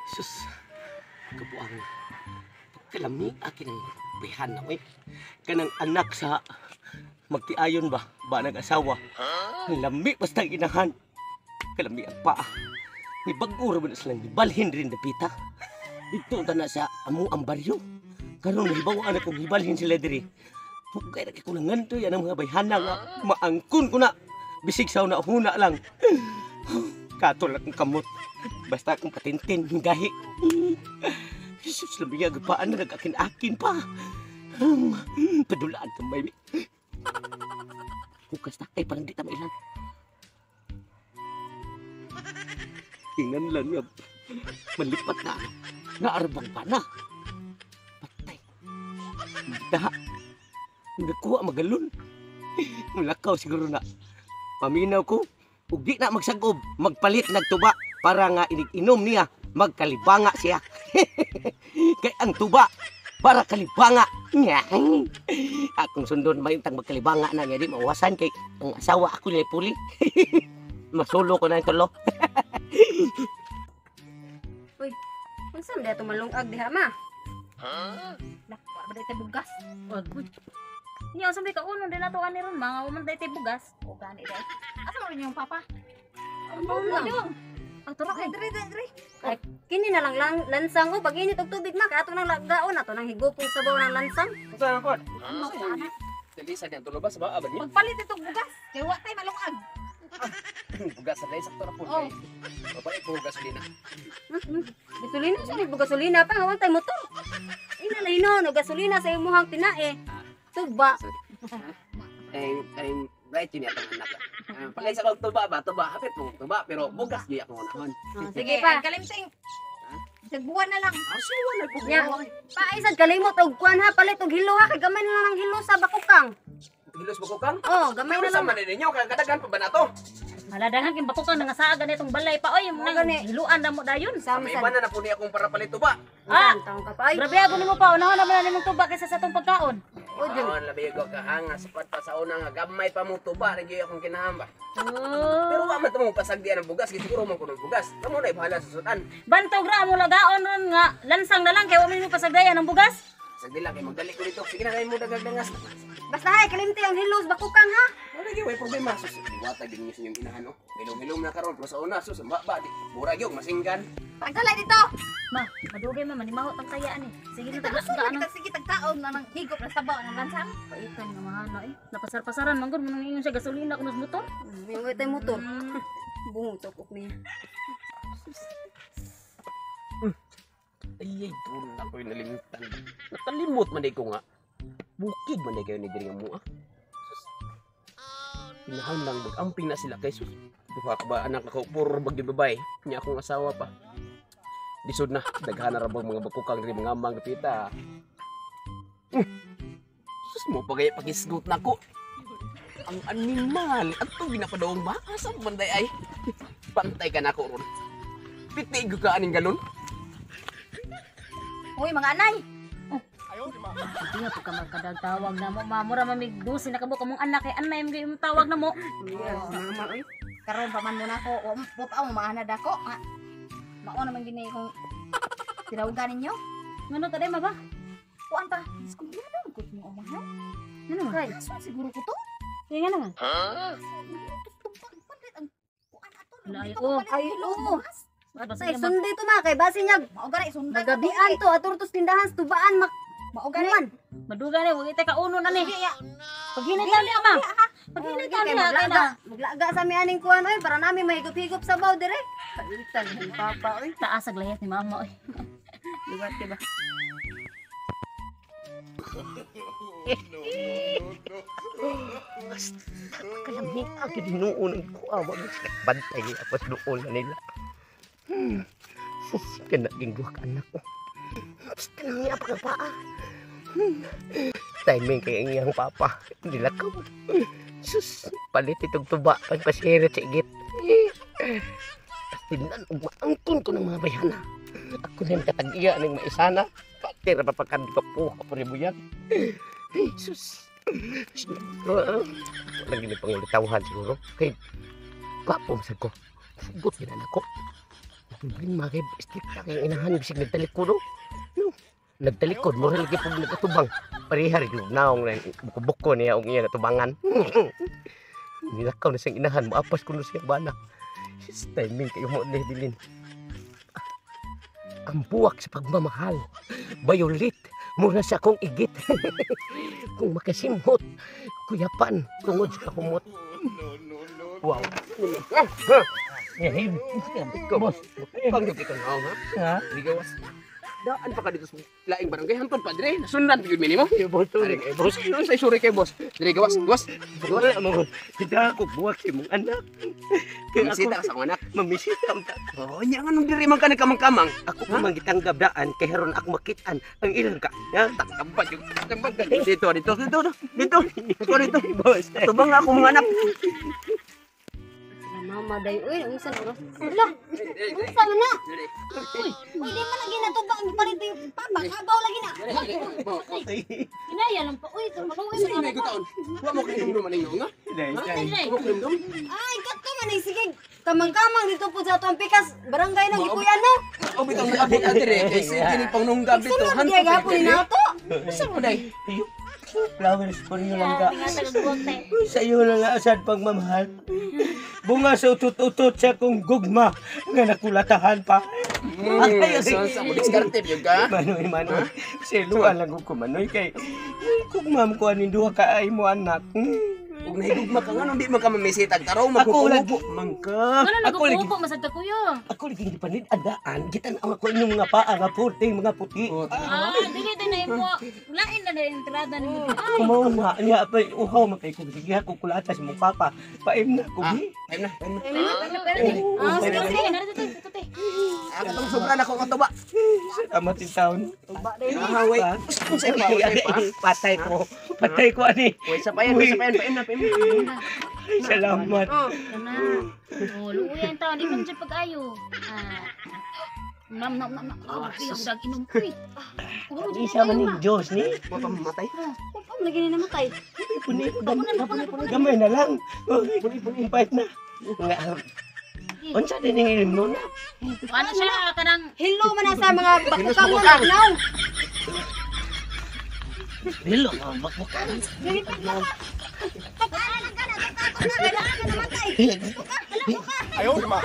Sus, kabuang. Pagkalami akin ang bayhan na, oy. Kanang anak sa magtiayon ba? Ba nag-asawa? Lami basta ang inahan. Kalami ang paa. Ni bag-o ra ba na silang gibalhin rin dapita. Dito ta na sa amo ang baryo. Karon nahibaw na kung gibalhin sila diri. Pugay ra kay kulangan to yan ang mga bayhana nga maangkon ko na. Bisig sa una huna lang. Katol akong kamot. Basta akong patintin, gahi. Jesus, labi nga gapaan na nag-akin-akin pa. Padulaan ka, baby. Hukas na, ay parang di ta mailan. Tingnan lang nga, malipat na. Naarbang pa na. Patay. Daha. Nagkuha magalon. Mulakaw siguro na. Paminaw ko, ug di na magsagob, magpalit nagtuba para nga inig-inom niya, magkalibanga siya. Kay ang tuba para kalibanga. Akong sundon may tang magkalibanga na nga di mauwasan kay ang asawa ako niya puli. Masulo ko na yung tulo. Uy, unsa man diha tumalungag diha ma? Lah, wa ba tay bugas? Agoy. Nya unsa may kaunon din nato ani ron mga wa man day tay bugas. O gani day. Asa man yung papa? Ang lang. Ang turok Ay, diri diri diri. Kini na lang lang lansang o pag init og tubig ma kay ato nang lagaon ato nang higupong sabaw ng lansang. Unsa na pod? Ano sana? Dili sa niyang tulo ba sa baa ba niya? Magpalit itong bugas. Kay wa tay malungag. Bugas sa lay sakto ra pod Oh. kay. Papalit po gasolina. Gasolina sa may gasolina pa nga tay motor. Ina na hinon og gasolina sa imuhang tinae. Tuba. Eh, ay right yun atong anak. Ah, palit sa kog tuba ba, tuba hapit mo tuba pero bugas gyud ako unahon. Ah, sige pa. Ang kalimting. Isang buwan na lang. Ah, suwa na po. Nya, paisad kalimot og kuan ha palit og hilo ha kay gamay na lang ang hilo sa bakukang. Hilos ba ko kang? Oh, gamay na Sa lang. man ninyo kag kadaghan pa ba nato? Hala daghan kay bako kang nangasaag ani itong balay pa oy Mo nang gani. hiluan na mo dayon. Sama May sad. iba na na po niya akong para palit tuba. Ah! Taong ka pa ay. Grabe ako nimo pa unahon na man nimong tuba kaysa sa atong pagkaon. O jud. Ah, labi ko kahanga sapat pa sa una nga gamay pa mo tuba ra gyud akong kinahamba. Oh. Pero wa man tamo pasagdian ang bugas, kay siguro man kuno bugas. Kamo na bahala sa sudan. Bantog ra mo lagaon ron nga lansang na lang kay wa man nimo pasagdayan ang bugas. Sagdi lang kay magdali ko dito. Sige na kay mo dagag dangas. Basta hay kalimti ang hilo sa bakukang ha. Wala gyud way problema sus. Diwata gyud ninyo sa inyong inahan oh. Hilom-hilom na karon pero sa una sus ba ba di. Mura gyud masinggan. Pagdala dito. Ma, madugay ma manimahot ang kayaan eh. Sige na Dito tagla ka ano. kita sige tagkaon na nang higop na sabaw ng lansang. Paitan nga mahana eh. Napasar-pasaran man gud mo nang ingon siya gasolina kuno sa motor. Yung tay motor. Bungo tok niya. Ay ay doon ako'y nalimtan. Nakalimot man di ko nga. Bukid man di kayo ni diri nga mua. Sus. Inahan lang mag-amping na sila kay sus. Duha ka ba anak ako puro bagyo babay. Nya akong asawa pa. Lisod na daghan na ra bang mga bakukang diri mga amang dapita. Sus mo pagay pakisgot na ko. Ang animal adto ginapadoong ba? Asa man day ay? Pantay ka na ako ron. Piti gyud ka aning galon. Uy, mga anay. Hindi nga po ka magkadagtawag na mo. Ma, mura mamig dusin na kabo kamong anak kay anay mo yung tawag na mo. Mama oy. Karon pa man mo na ako, wa wa pa mo maanad ako. Ah, mao naman gini kung tinawagan ninyo. Ngano ta day ma ba? Kuan pa. Diskumpiyado ko mo umahan. Ngano man? Kay Aso siguro ko to. Kaya nga naman. Ang kuan ato. Ay, oh. Ay, oo. Basta Tay sundi to ma kay basi niya Mao gani sundan. magabian to atur tos tindahan sa tubaan mak Mao gani. kuan. Maduga ni wag itay kauno na ni. Sige ya. Paghinay ta niya ma. Paghinay ta Kay niya kay maglaga, na. maglaga sa mi aning kuan oy para nami mahigop-higop sabaw dire. Palitan ng papa oy. Taas ang layas ni mama oy. Liwat di ba? Kalami ang ginuon ang kuha wa sila bantay ni apas doon na nila. Sus, kana ging duha ka anak ko. Basta lang niya pa paa. Timing kay ang iyang papa. Nilakaw. Sus, palit itong tuba pagpasirit sa igit. Tinan ug maangkon ko ng mga bayana. Ako na yung katag-iya ng maisana. Pati ra pa pagkandi pa po ka pa rin mo yan. Ay, sus. Walang gini pangulitawhan siguro. Kay, gwapo masag ko. Sugot yun anak ko. Problema kay strikta kay inahan bisig nagtalikod oh. No. Nagtalikod mo lagi pag nagkatubang. Pareha rin yung naong na buko-buko niya og iya natubangan. Nilakaw na siyang inahan, maapas ko na siya bana. Sis, timing kayo mo ni Dilin. Ang buwak sa pagmamahal. Violet, mura sa akong igit. Kung makasimhot, kuyapan, tungod sa humot. Wow. Eh, Ikaw, boss. Pang gyud ka naong ha? Ha? Di gawas. Daan pa ka dito sa laing barangay hantod pa dire. Nasundan pa gyud minimo. Boss, Ari kay boss. Ano sa isuri kay boss? Dire gawas, gawas. Wala mo. Kita ako buwak si mong anak. Kaya ako, Misita ka sa akong anak. mamisita ang ta. Oh, nya nga nung diri man ka nagkamang-kamang. Ako pa man gitanggap daan, kay haron ako makitaan ang ilang ka. Ha? Tambad yung tambad. Dito, dito, dito, dito. Dito, dito. Boss, Tubang nga ako mga anak. Sila mama day uy, unsa na oras? Hala, unsa man na? Uy, uy, di man lagi natubang palit yung papa, kabaw lagi na. Inaya lang pa. Uy, maluoy Sige man na ako. taon. Wa mo kay man ning nga. Dili. Wa mo kay Ay, kato man ay sige. Kamang-kamang dito po sa atong pikas, barangay nang gikuyan no. O bitaw na abot adire kay sige ni pangnungga bitaw. Sunod gyud gahapon ni nato. Sa mo day? Flowers for you lang ka. Tingnan sa gagawag tayo. Sa iyo lang asad pagmamahal. Bunga sa utot-utot sa kong gugma nga nakulatahan pa. Sa mo diskarte gyud ka. Manoy, manoy. Siluan lang ko manoy kay gugma mo ko aning duha ka ay mo anak. Ug nahigugma ka nga di man ka mamisitag tarong Ako lagi magkukubo man ka. Ano Ako lagi. nagkukupo masad ka kuya. Ako lagi gipanid andaan. Gitan ang ako inyong mga paa nga puti, mga puti. Ah, dili din na imo. Lain na na yung entrada nimo. Ay, Kumaw na niya pa uhaw man kay kung sige ako kulata sa mong papa. Paim na ko bi. Time na, time na. pero di. Ah, sige, sige, narito te, ito te. Ah, katong sobra na ko katuba. Salamat in taon. Ah, wait. Sa pa, wait pa. Patay ko. Patay ko ani. Wait sa payan, wait sa payan, payan na, payan na. Salamat. Kana. Oh, luoy ang taon, di man siya pag-ayo. Ah. Nam nam nam nam. Oh, yung dag inom uy. Oh, di Isa man ni Diyos ni. Wa pa mamatay. Pam lagi ni namatay. Puni gamay na lang. Puni puni pait na. Nga, unsa din ning ilim na? Ano siya kanang Hello man na sa mga bakukang mo now. Dilo bakbukan. Dili pa ka. Pagkaan ka na, pagkaan na, kailangan ka namatay. Ayaw, ma.